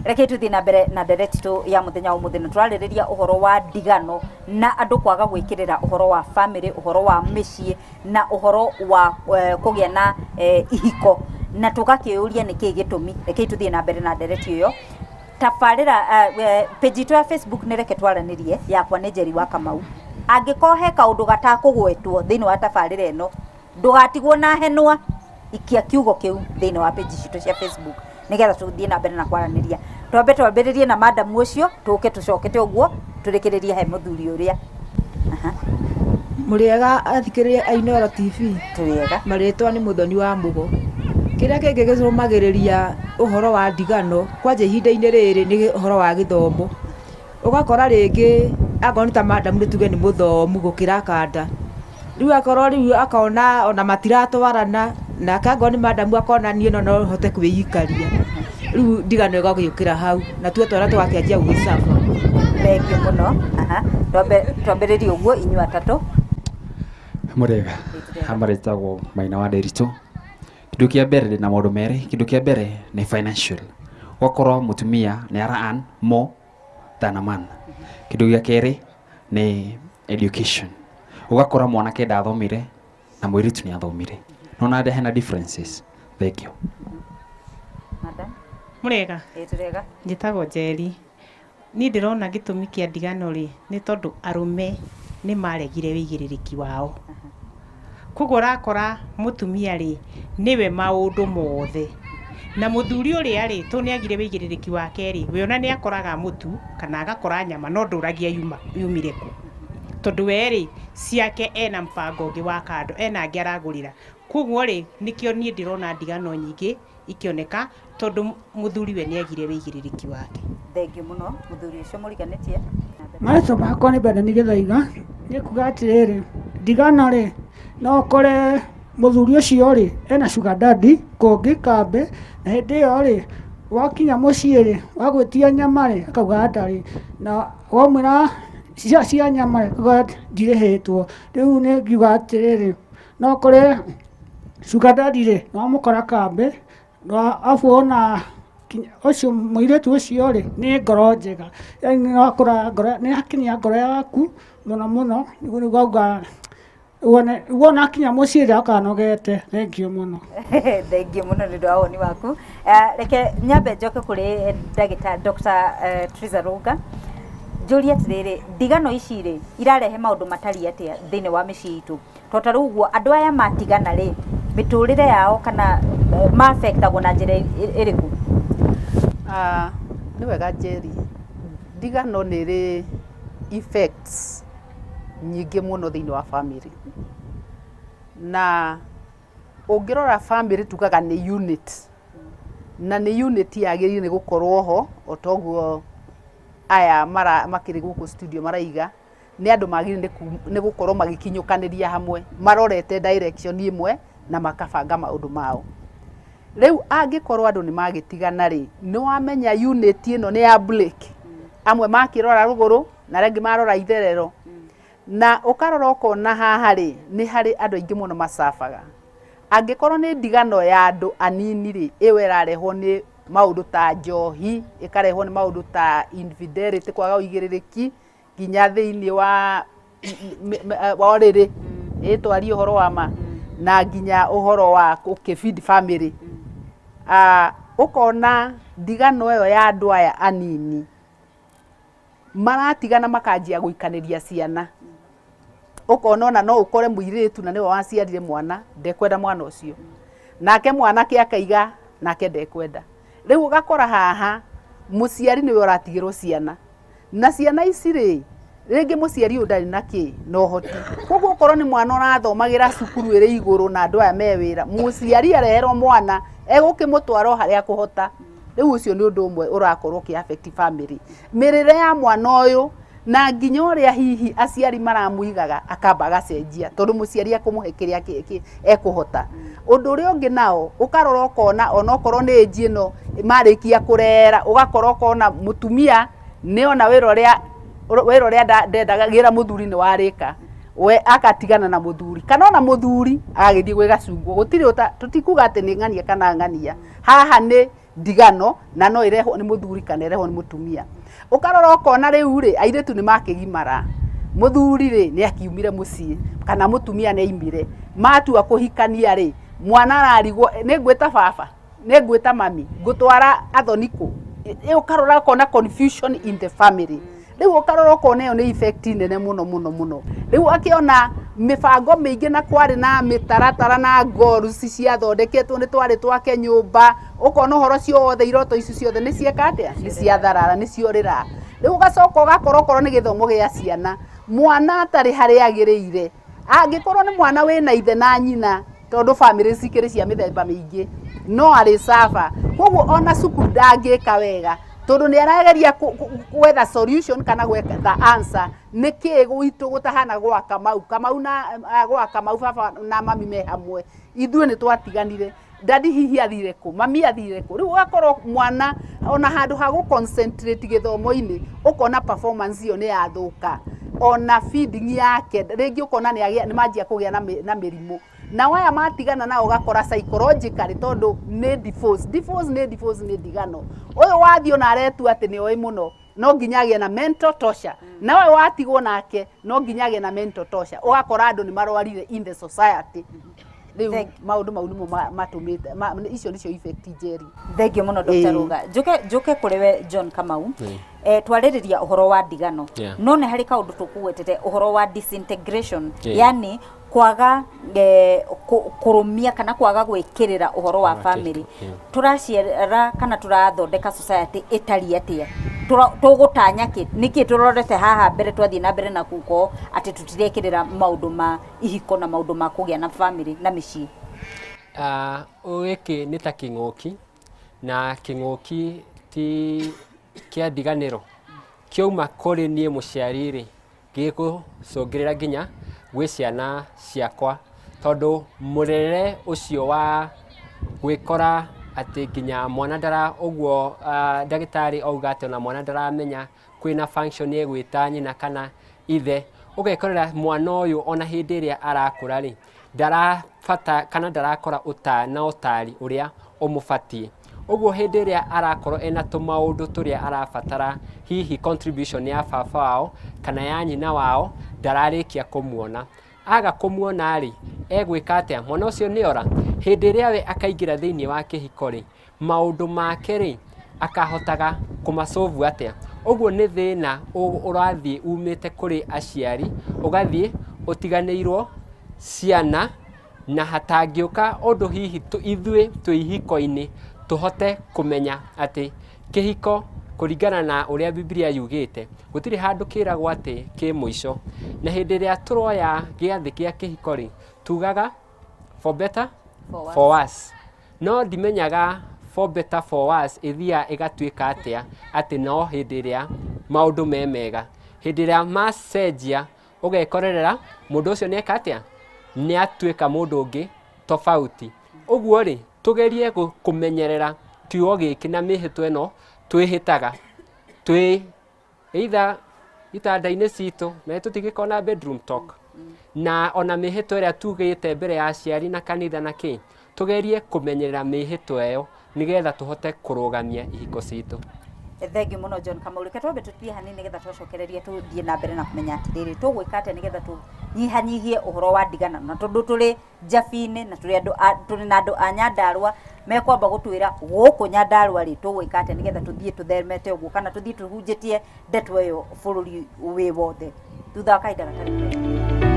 Reke tũthiĩ na mbere na ndereti itũ ya mũthenya wa ũmũthĩ, na tũrarĩrĩria ũhoro wa ndigano na andũ kwaga gwĩkĩrĩra ũhoro wa famĩlĩ, ũhoro wa mĩciĩ na ũhoro wa kũgĩa na ihiko, na tũgakĩũria nĩkĩĩ gĩtũmi. Rekei tũthiĩ na mbere na ndereti ĩyo. Tabarĩra page itũ ya Facebook nĩ Reke Twaranĩrie, yakwa nĩ Njeri wa Kamau. Angĩkorwo he kaũndũ gatakũgwetwo thĩinĩ wa tabarĩra ĩno, ndũgatigwo na henwa, ikia kiugo kĩu thĩinĩ wa page citũ cia Facebook nĩgetha tũthiĩ na mbere na kwaranĩria. Twambe twambĩrĩrie na madam ũcio, tũke tũcokete ũguo tũrĩkĩrĩrie he mũthuri ũrĩa. Aha. Mũrĩega athikĩrĩria a Inooro TV? Tũrĩega. Marĩtwa nĩ Mũthoni wa Mũgo. Kĩrĩa kĩngĩ gĩcũmagĩrĩria ũhoro wa ndigano kwanja ihinda-inĩ rĩrĩ nĩ ũhoro wa gĩthomo. Ũgakora rĩngĩ akorwo nĩ ta madam nĩ tuge nĩ mũthomu gũkĩra kanda. Rĩu akorwo rĩu akona ona matiratwarana, nake angorwo nĩ madam akona niĩ ĩno no hote kwĩikaria. Rĩu ndigano ĩgagĩũkĩra hau, natuo twana tũgakĩanjia gwĩ suffer. Thengiũ mũno. Aha. Twambe twambĩrĩrie ũguo inyuĩ atatũ. Mũrĩega, marĩtagwo Maina wa Nderitu. Kĩndũ kĩa mbere ndĩna maũndũ merĩ, kĩndũ kĩa mbere nĩ financial, ũgakora mũtumia nĩ ara earn more than a man. Kĩndũ gĩa kerĩ nĩ education, ũgakora mwanake ndathomire na mũirĩtu nĩ athomire, nĩwona hena differences. Thengiũ. Madam. Mũrĩega? Ĩĩ, tũrĩega. Njĩtagwo Njeri. Niĩ ndĩrona gĩtũmi kĩa ndigano rĩ, nĩ tondũ arũme nĩ maregire wĩigĩrĩrĩki wao. Koguo ũrakora mũtumia rĩ, nĩwe maũndũ mothe. Na mũthuri ũrĩa rĩ, to nĩ agire wĩigĩrĩrĩki wake rĩ, we ona nĩ akoraga mũtu kana agakora nyama no ndũragia yuma yumire kũ. Tondũ we rĩ, ciake ena mbango ũngĩ wa kando, ena angĩ aragũrĩra. Koguo rĩ, nĩkĩo niĩ ndĩrona ndigano nyingĩ ikĩoneka tondũ mũthuri we nĩ agire wĩigĩrĩrĩki wake. Thengiũ mũno mũthuri ũcio mũriganĩtie. Marĩtwa makwa nĩ Bernard Gĩthaiga, nĩ kuga atĩrĩrĩ, ndigano rĩ, no ũkore mũthuri ũcio rĩ, ena sugar daddy kũngĩ kambĩ, na hĩndĩ ĩyo rĩ, wakinya mũciĩ rĩ, wagwĩtia nyama rĩ, akauga ndarĩ, na wamwĩra cia nyama rĩ, akauga ndirĩhĩtwo, rĩu nĩ ngiuga atĩrĩrĩ, no ũkore sugar daddy rĩ, nĩwamũkora kambĩ, arabu ona ũcio mũirĩtu ũcio rĩ, nĩ ngoro njega, yaani nĩwakora ngoro, nĩakinyia ngoro yaku mũno mũno, nĩguo ngauga wona akinya mũciĩ rĩ, akoraga anogete, thengiũ mũno. Thengiũ mũno nĩ ũndũ wa woni waku. Reke nyambe njoke kũrĩ ndagĩtarĩ Dr. Triza Rũnga, njũrie atĩrĩrĩ, ndigano ici rĩ, irarehe maũndũ matariĩ atĩa thĩinĩ wa mĩciĩ itũ? To ta rĩu ũguo andũ aya matigana rĩ, mĩtũrĩre yao kana ma affect agwo na njĩra ĩrĩkũ? Nĩ wega Njeri, ndigano nĩ ĩrĩ effects nyingĩ mũno thĩinĩ wa family. Na ũngĩrora family tugaga nĩ unit, na nĩ unit yagĩrĩire nĩ gũkorwo ho o ta ũguo aya makĩrĩ gũkũ studio maraiga, nĩ andũ magĩrĩire nĩ gũkorwo magĩkinyũkanĩria hamwe, marorete direction ĩmwe na makabanga maũndũ mao. Rĩu angĩkorwo andũ nĩ magĩtigana rĩ, nĩ wamenya unit ĩno nĩ ya break, amwe makĩrora rũgũrũ na arĩa angĩ marora itherero, na ũkarora ũkona haha rĩ, nĩ harĩ andũ aingĩ mũno macabaga. Angĩkorwo nĩ ndigano ya andũ anini rĩ, ĩyo ĩrarehwo nĩ maũndũ ta njohi, ĩkarehwo nĩ maũndũ ta infidelity, kwaga ũigĩrĩrĩki, nginya thĩinĩ wa wa ũrĩrĩ, ĩ twarie ũhoro wa ma, na nginya ũhoro wa gũkĩ feed family. Ũkona ndigano ĩyo ya andũ aya anini, maratigana makanjia gũikanĩria ciana. Ũkona ona no ũkore mũirĩtu na nĩwe waciarire mwana, ndekwenda mwana ũcio. Nake mwanake akaiga nake ndekwenda. Rĩu ũgakora haha, mũciari nĩwe ũratigĩrwo ciana. Na ciana ici rĩ, rĩngĩ mũciari ũyũ ndarĩ na kĩ, na ũhoti. Koguo okorwo nĩ mwana ũrathomagĩra cukuru ĩrĩ igũrũ na andũ aya me wĩra, mũciari areherwo mwana, egũkĩmũtwara o harĩa akũhota. Rĩu ũcio nĩ ũndũ ũmwe ũrakorwo ũkĩ affect family. Mĩrĩre ya mwana ũyũ, na nginya ũrĩa hihi aciari maramũigaga, akamba agacenjia, tondũ mũciari ekũmũhe kĩrĩa ekũhota. Ũndũ ũrĩa ũngĩ nao, ũkarora ũkona onokorwo nĩ age ĩno marĩkia kũrera, ũgakora ũkona mũtumia nĩ ona wĩra ũrĩa ndendagĩra mũthuri nĩ warĩka, we akatigana na mũthuri, kana ona mũthuri agagĩthiĩ gwĩ gacungwa. Gũtirĩ tũtikuga atĩ nĩ ng'ania kana ng'ania. Haha nĩ Ndigano na no ĩrehwo nĩ mũthuri kana ĩrehwo nĩ mũtumia. Ũkarora ũkona rĩu rĩ, airĩtu nĩ makĩgimara, mũthuri rĩ nĩ akiumire mũciĩ kana mũtumia nĩ aimire, matua kũhikania rĩ, mwana ararigwo nĩ ngwĩta baba, nĩ ngwĩta mami, ngũtwara athoni kũ? Ũkarora ũkona confusion in the family. Rĩu ũkarora ũkona ĩyo nĩ effect nene mũno mũno mũno. Rĩu akĩona mĩbango mĩingĩ na kwarĩ na mĩtaratara na goals ciathondeketwo nĩ twarĩ twake nyũmba, ũkona ũhoro ũcio wothe, iroto ici ciothe nĩ cieka atĩa? Nĩ ciatharara, nĩ ciorĩra. Rĩu ũgacoka ũgakora okorwo nĩ gĩthomo gĩa ciana, mwana atarĩ harĩa agĩrĩire, angĩkorwo nĩ mwana wĩna ithe na nyina, tondũ bamĩrĩ cikĩrĩ cia mĩthemba mĩingĩ, no arĩ suffer. Koguo ona cukuru ndangĩka wega, tondũ nĩ arageria gwetha solution kana gwetha answer, nĩkĩ gwitũ gũtahana gwa Kamau, Kamau na gwa Kamau baba na mami me hamwe, ithuĩ nĩ twatiganire, daddy hihi athire kũ, mami athire kũ? Rĩu ũgakorwo mwana ona handũ ha gũ concentrate gĩthomo-inĩ, ũkona performance ĩyo nĩ yathũka, ona feeding yake rĩngĩ ũkona nĩ manjia kũgĩa na mĩrimũ. Nao aya matigana nao ũgakora psychologically, tondũ nĩ divorce, divorce nĩ divorce, nĩ ndigano. Ũyũ wathiĩ ona aretua atĩ nĩ oĩ mũno, no nginya agĩe na mental torture, na ũyũ watigwo nake no nginya agĩe na mental torture. Ũgakora andũ nĩ marwarire in the society. Rĩu maũndũ mau nĩmo matũmĩte icio nĩcio effect njeri. Thengiũ mũno, Dr. Ruga. Njoke kũrĩ we John Kamau. Twarĩrĩria ũhoro wa ndigano, no nĩ harĩ kaũndũ tũkũgwetete, ũhoro wa disintegration, yani kwaga kũrũmia kana kwaga gwĩkĩrĩra ũhoro wa family. Tũraciara kana tũrathondeka society ĩtariĩ atĩa? Tũgũtanya kĩ? Nĩkĩ tũrorete haha mbere twathiĩ na mbere na gũkorwo atĩ tũtirekĩrĩra maũndũ ma ihiko na maũndũ ma kũgĩa na family na mĩciĩ? Gĩkĩ nĩ ta kĩng'ũki, na kĩng'ũki ti kĩa ndiganĩro kĩauma kũrĩ niĩ mũciari rĩ, gĩgũcũngĩrĩra nginya gwĩ ciana ciakwa, tondũ mũrerere ũcio wa gwĩkora atĩ nginya mwana ndara ũguo, ndagĩtarĩ auga atĩ ona mwana ndaramenya kwĩna function ĩgwĩta nyina kana ithe. Ũgekorera mwana ũyũ ona hĩndĩ ĩrĩa arakũra rĩ, ndarabata kana ndarakora na ũtari ũrĩa ũmũbatiĩ. Ũguo hĩndĩ ĩrĩa arakorwo ena tũmaũndũ tũrĩa arabatara, hihi contribution ya baba wao kana ya nyina wao, ndararĩkia kũmuona. Aga kũmuona rĩ, egwĩka atĩa? Mwana ũcio nĩ ora. Hĩndĩ ĩrĩa we akaingĩra thĩinĩ wa kĩhiko rĩ, maũndũ make rĩ, akahotaga kũmasolve atĩa? Ũguo nĩ thĩna ũrathiĩ umĩte kũrĩ aciari ũgathiĩ ũtiganĩirwo ciana, na hatangĩũka ũndũ hihi ithuĩ twĩ ihiko-inĩ tũhote kũmenya atĩ kĩhiko kũringana na ũrĩa Bibilia yugĩte, gũtirĩ handũ kĩragwo atĩ kĩ mũico. Na hĩndĩ ĩrĩa tũroya gĩathĩ kĩa kĩhiko rĩ, tugaga for better for worse, no ndimenyaga for better for worse ĩthiaga ĩgatuĩka atĩa, atĩ no hĩndĩ ĩrĩa maũndũ me mega, hĩndĩ ĩrĩa macenjia ũgekorerera mũndũ ũcio nĩ eka atĩa, nĩ atuĩka mũndũ ũngĩ tofauti. Ũguo rĩ, tũgerie kũmenyerera kiugo gĩkĩ na mĩhĩtwa ĩno twĩhĩtaga twĩ either itanda-inĩ citũ, na tũtigĩkorwo na bedroom talk, na ona mĩhĩtwa ĩrĩa tugĩte mbere ya aciari na kanitha na kĩ, tũgerie kũmenyerera mĩhĩtwa ĩyo nĩgetha tũhote kũrũgamia ihiko citũ. Thengiũ mũno, John Kamau. Reke twambe tũthiĩ hanini nĩgetha twacokereria tũthiĩ na mbere na kũmenya atĩrĩrĩ, tũgwĩka atĩa nĩgetha tũnyihanyihie ũhoro wa ndigano, na tondũ tũrĩ Njabi-inĩ na tũrĩ andũ tũrĩ na andũ a Nyandarũa mekwamba gũtwĩra gũkũ Nyandarũa rĩ, tũgwĩka atĩa nĩgetha tũthiĩ tũtheremete ũguo kana tũthiĩ tũhunjĩtie ndeto ĩyo bũrũri wĩ wothe, thutha wa kahinda gatarĩ kũraihu.